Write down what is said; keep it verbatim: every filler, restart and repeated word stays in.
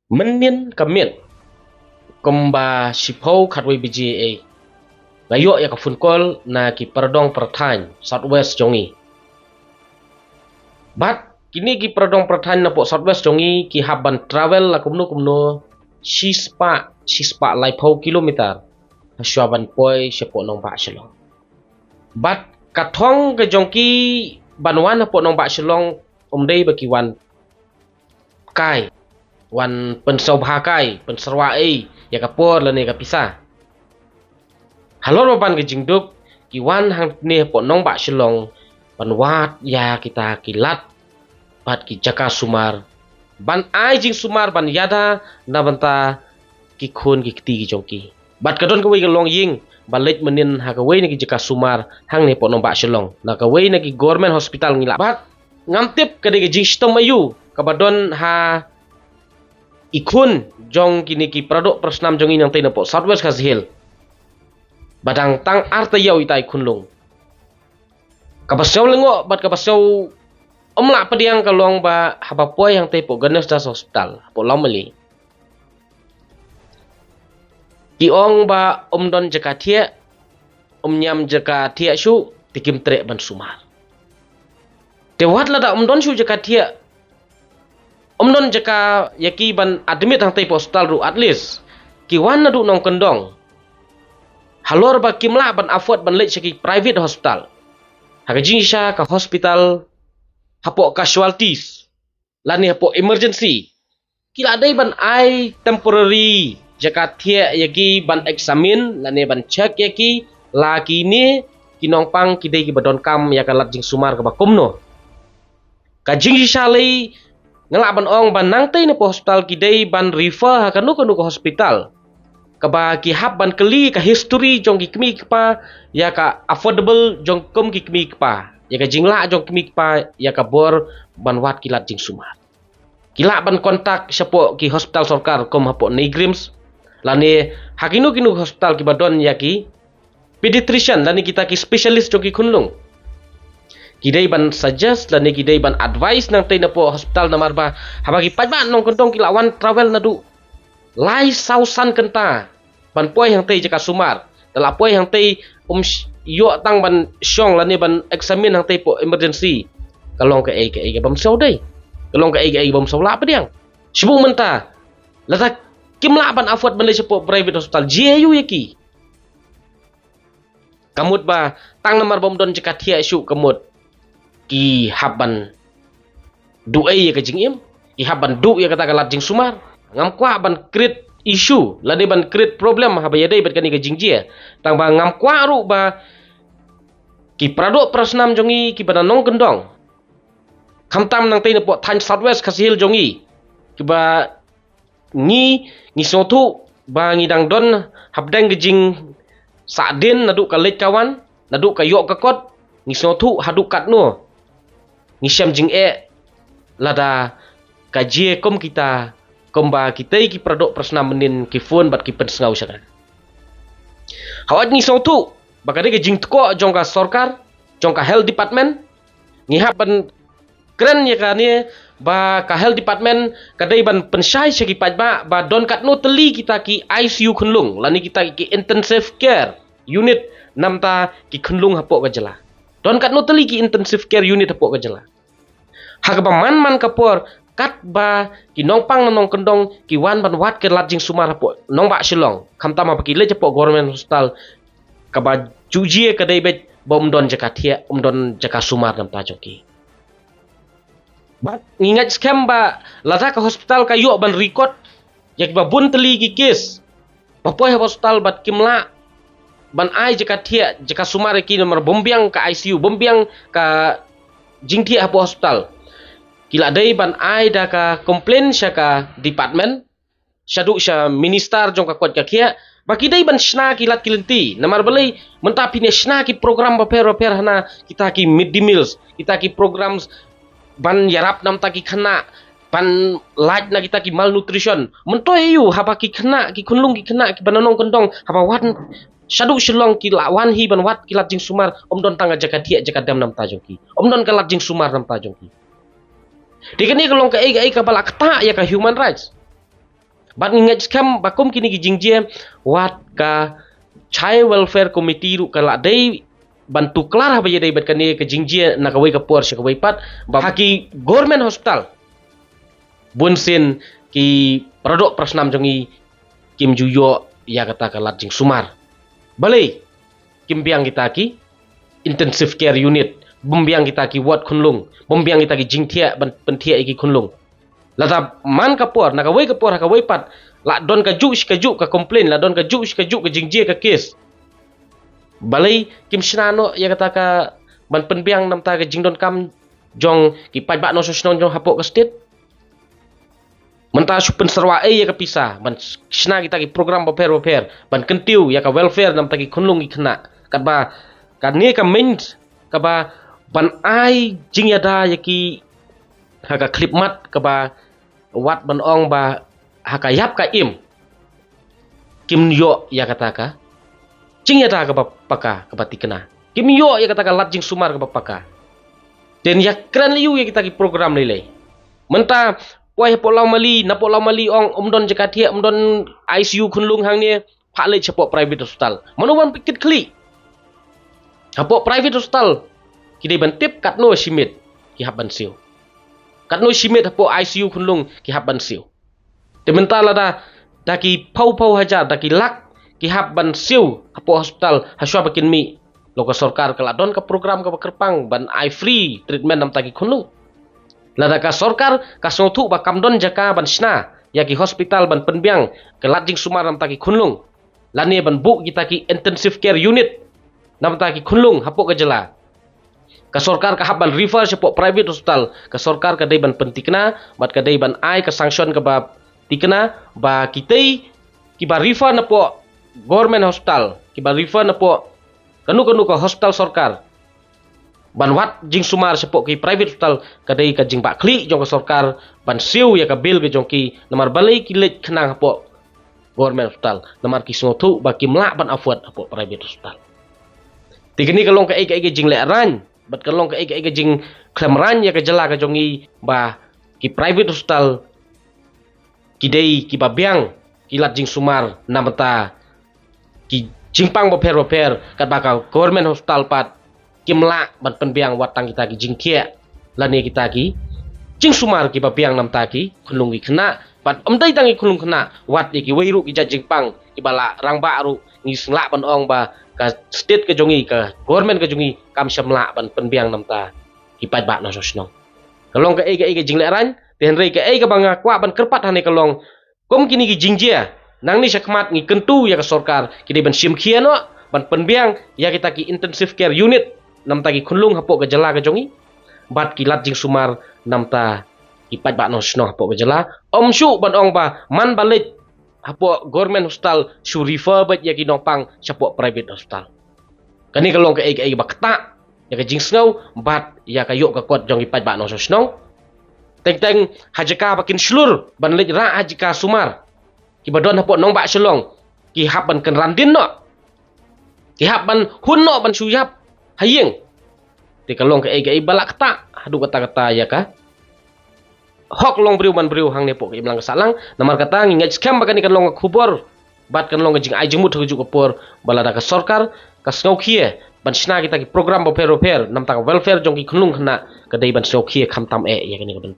Mynnin ka miet kumba shiphew khatwei baje ei, nga ïoh ïa ka phone call na ki pradong pradhan South West jong ngi. Bad kine ki pradong pradhan na pok South West jong ngi ki hap ban travel la kumno kumno shispah, shispah laiphew kilometer ha shuwa ban poi sha pok nongbah Shillong. Bad ka thong ka jong ki ban wan ha pok nongbah Shillong, um dei ba ki wan kai, wan pynsngewbha kai, pynsyrwa ei ïa ka por lane ka pisa. Halor ba ban ka jingduk, ki wan hangne ha pok nongbah Shillong ban wad ïa kita ki lad bad ki jaka sumar, ban ai jingsumar ban ïada na bynta ki khun ki kti ki jong ki. Bad ka don kawei ka longïing ba leit mynnin ha kawei na ki jaka sumar hangne ha pok nongbah Shillong, na kawei na ki government hospital ngi lah. Bad ngam tip ka dei ka jingshitom aïu kaba don ha i khun jong kine ki pradok prasnam jong ngi nangtei na pok South West Khasi Hills, ba dang tang ar taïew ita i khunlung. Kaba sngewlyngngoh bad kaba sngew ym lah pdiang ka long ba haba poi hangtei pok Ganesh Das Hospital ha pok Lawmali, ki ong ba um don jaka thiah, um ñiam jaka thiah shuh, te kim treh ban sumar. Te wat lada um don shuh jaka thiah, um don jaka ïa ki ban admit hangtei pok hospital ruh, at least ki wan naduh nongkyndong. Halor ba kim lah ban afford ban leit sha ki private hospital, ha ka jingshisha ka hospital ha pok casualties lane ha pok emergency, ki la dei ban ai temporary jaka thiah ïa ki ban examine lane ban check ïa ki la kine ki nongpang ki dei kiba donkam ïa ka lad jingsumar kaba kumno. Ka jingshisha lei, nga lah ban ong ba nangtei na pok hospital ki dei ban refer ha kano kano ka hospital kaba ki hap ban kylli ka history jong ki kmie ki kpa ïa ka affordable jong kum ki kmie ki kpa, ïa ka jinglah jong ki kmie ki kpa ïa ka bor ban wad ki lad jingsumar. Ki lah ban contact sha pok ki hospital sorkar kum ha pok NEIGRIHMS lane ha kino kino hospital kiba don ïa ki pediatrician lane kita ki specialist jong ki khunlung. Ki dei ban suggest lane ki dei ban advise nangtei na pok hospital, namar ba haba ki paidbah nongkyndong ki lah wan travel naduh lai saw san kynta ban poi hangtei jaka sumar, da la poi hangtei um sh- ïoh tang ban shong lane ban examine hangtei pok emergency. Ka long kaei kaei kaba ym sngewdei, ka long kaei kaei kaba ym sngewlah pdiang. Shu mynta, lada kim lah ban afford ban leit sha pok private hospital, jia aïu ïa ki? Ka mut ba tang namar ba ym don jaka thiah shuh, ka mut ki hap ban duh ei ïa ka jingim, ki hap ban duh ïa kata ka lad jingsumar. Ngam kwah ban create issue lane ban create problem haba ïadei bad kane ka jingjia. Tang ba ngam kwah ruh ba ki pradok prasnam jong ngi kiba na nongkyndong, khamtam nangtei na pok thaiñ South West Khasi Hills jong ngi, kiba ngi, ngi sngewthuh ba ngi dang don hapdeng ka jingsahdien naduh ka leit ka wan, naduh ka ïoh ka kot, ngi sngewthuh haduh katno ngi shem jingeh lada ka jia kum kita, kumba kitei ki pradok prasnam mynnin ki phone bad ki pynsngew sha nga. Hawat ngi sngewthuh ba ka dei ka jingtkoh jong ka sorkar, jong ka health department, ngi hap ban kren ïa kane ba ka health department ka dei ban pynshai sha ki paidbah ba don katno tylli kita ki I C U khunlung lane kita ki intensive care unit namta ki khunlung ha pok ka jylla. Don katno tylli ki intensive care unit ha pok ka jylla. Ha kaba man man ka por, katba ki nongpang na nongkyndong ki wan ban wad ka lad jingsumar ha pok nongbah Shillong, khamtam haba ki leit ha pok government hospital, kaba ju jia ka dei beit ba ym don jaka thiah, ym don jaka sumar namta jong ki. Bad ngi ngeit skhem ba lada ka hospital ka ïoh ban record ïa kiba bun tylli ki case ba poi ha hospital bad kim lah ban ai jaka thiah, jaka sumar ïa ki namar bym biang ka I C U, bym biang ka jingthiah ha pok hospital, ki la dei ban ai da ka complain sha ka department, shaduh sha minister jong ka koit ka khiah, ba ki dei ban shna ki lad ki lynti. Namar balei mynta phin ïa shna ki program bapher bapher hana, kita ki midday meals, kita ki programs ban ïarap namta ki khynnah, ban lait na kita ki malnutrition. Mynta ïa u haba ki khynnah, ki khunlung ki khynnah kiba na nongkyndong haba wan shaduh Shillong ki la wan hi ban wad ki lad jingsumar, ym don tang ka jaka thiah jaka dem namta jong ki, ym don ka lad jingsumar namta jong ki. Te kane ka long kaei kaei kaba la ktah ïa ka human rights. Bad ngi ngeit skhem ba kum kine ki jingjia, wat ka Child Welfare Committee ruh ka la dei ban tuklar haba ïadei bad kane ka jingjia na kawei ka por sha kawei pat, ba ha ki government hospital bun sien ki paradoh parasnam jong ngi kim ju ïoh ïa kata ka lad jingsumar. Balei kim biang kita ki intensive care unit, bym biang kita ki ward khunlung, bym biang kita ki jingthiah ban pynthiah ïa ki khunlung. Lada man ka por, na kawei ka por ha kawei pat, la don kajuh shi kajuh ka complain, la don kajuh shi kajuh ka jingjia ka case, balei kim shna noh ïa kata ka ban pynbiang namta ka jingdonkam jong ki paidbah nongshong shnong jong hapoh ka state? Mynta shu pynsyrwa ei ïa ka pisa ban shna kita ki program bapher bapher ban kyntiew ïa ka welfare namta ki khunlung ki khynnah, katba kane ka main kaba ban ai jingïada ïa ki ha ka khyllipmat kaba wat ban ong ba ha ka ïap ka im kim ïoh ïa kata ka jingïada kaba paka, kaba thikna. Kim ïoh ïa kata ka lad jingsumar kaba paka. Te ïa kren lei ïa kita ki program lei lei. Mynta poi hapoh Lawmali, napoh Lawmali ong ym don jaka thiah, ym don I C U khunlung hangne, phah leit shapoh private hospital. Mano ban pynkit khlieh? Hapoh private hospital ki dei ban tip katno shi miet ki hap ban siew. Katno shi miet hapoh I C U khunlung ki hap ban siew. Te mynta lada da ki phew phew hajar, da ki lak ki hap ban siew hapoh hospital ha shuwa ba kin mih. Long ka sorkar ka la don ka program kaba kyrpang ban ai free treatment namta ki khunlung. Lada ka sorkar ka sngewthuh ba kam don jaka ban shna ïa ki hospital ban pynbiang ka lad jingsumar namta ki khunlung, lane ban buh kita ki intensive care unit namta ki khunlung hapoh ka jylla, ka sorkar ka hap ban refer shapoh private hospital, ka sorkar ka dei ban pynthikna bad ka dei ban ai ka sanction kaba thikna ba kitei kiba refer napoh government hospital, kiba refer napoh kano kano ka hospital sorkar ban wad jingsumar shapoh ki private hospital, ka dei ka jingbahkhlieh jong ka sorkar ban siew ïa ka bill ka jong ki, namar balei ki leit khnang hapoh government hospital? Namar ki sngewthuh ba kim lah ban afford hapoh private hospital. Te kane ka long kaei kaei ka jinglehraiñ bad ka long kaei kaei ka jingkhlem raiñ ïa ka jylla ka jong ngi ba ki private hospital ki dei kiba biang ki lad jingsumar namta ki jingpang bapher bapher, katba ka government hospital pat kim lah ban pynbiang wat tang kita ki jingthiah lane kita ki jingsumar kiba biang namta ki khunlung ki khynnah. Bad ym dei tang ki khunlung khynnah, wat ïa kiwei ruh ki jait jingpang kiba la rangbah ruh ngi sngew lah ban ong ba ka state ka jong ngi, ka government ka jong ngi kam shym lah ban pynbiang namta ki paidbah nongshong shnong. Ka long kaei kaei ka jinglehraiñ, te hynrei kaei kaba nga kwah ban kyrpad hangne ka long kum kine ki jingjia, nangne shakhmat ngi kyntu ïa ka sorkar ki dei ban shim khia noh ban pynbiang ïa kita ki intensive care unit namta ki khunlung hapoh ka jylla ka jong ngi bad ki lad jingsumar namta ki paidbah nongshong shnong hapoh ka jylla. Ym shuh ban ong ba man ba leit hapoh government hospital shu refer beit ïa ki nongpang shapoh private hospital. Kane ka long kaei kaei ba ktah ïa ka jingsngew bad ïa ka ïoh ka kot jong ki paidbah nongshong shnong. Teng teng ha jaka ba kin shlur ban leit rah ha jaka sumar, kiba don hapoh nongbah Shillong ki hap ban kynran dien noh, ki hap ban hun noh ban shu ïap ha ïing. Te ka long kaei kaei ba la ktah haduh katta katta ïa ka hok long briew man briew hangne hapoh ka imlang ka sahlang. Namar kata ngi ngeit skhem ba kane kan long ka khubor bad kan long ka jingai jingmut ha kajuh ka por ba lada ka sorkar ka sngew khia ban shna kita ki program bapher bapher namta ka welfare jong ki khunlung khynnah, ka dei ban sngew khia khamtam eh ïa kane ka bynta.